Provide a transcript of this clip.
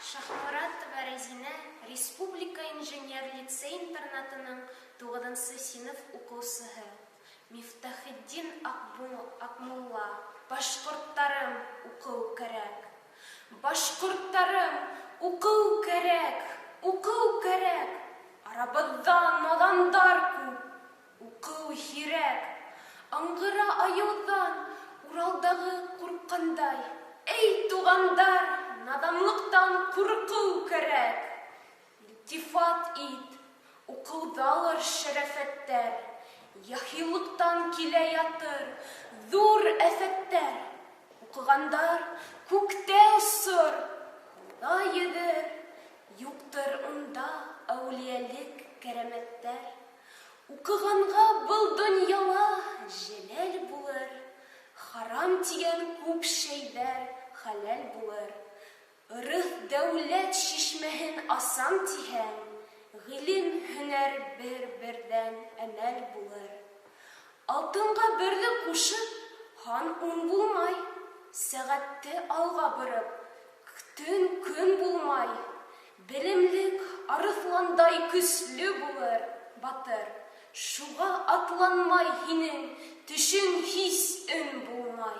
Шахмуратова Рәзинә, Республика инженер лицей-интернатының туғыҙынсы синыф уҡыусыһы. Мифтахетдин Аҡмулла. Башҡорттарым, уҡыу кәрәк. Башҡорттарым, уҡыу кәрәк, уҡыу кәрәк. Арабыҙҙа наҙандар күп, уҡыу һирәк. Аңғыра айыуҙан Уралдағы ҡурҡҡандай. Эй, туғандар, наҙанлыҡтан ҡурҡыу кәрәк. Илтифат ит, уҡыуҙалыр шәрәфәттәр, Яһиллыҡтан килә ятыр ҙур афәттәр. Уҡығандар күктә осор, һыуҙа йөҙөр, Юҡтыр унда әүлиәлек, кәрәмәттәр. Уҡығанға был донъяла жәләл булыр, Харам тигән күп шәйҙәр хәләл булыр. Ырыҫ дәүләт шишмәһен асам тиһәң, Ғилем, һөнәр бер-берҙән әмәл булыр. Алтынға берҙе ҡушып, һан ун булмай, Сәғәтте алға бороп, төн көн булмай. Белемлек арыҫландай көслө булыр, батыр, Шуға атланмай һинең төшөң һис өн булмай.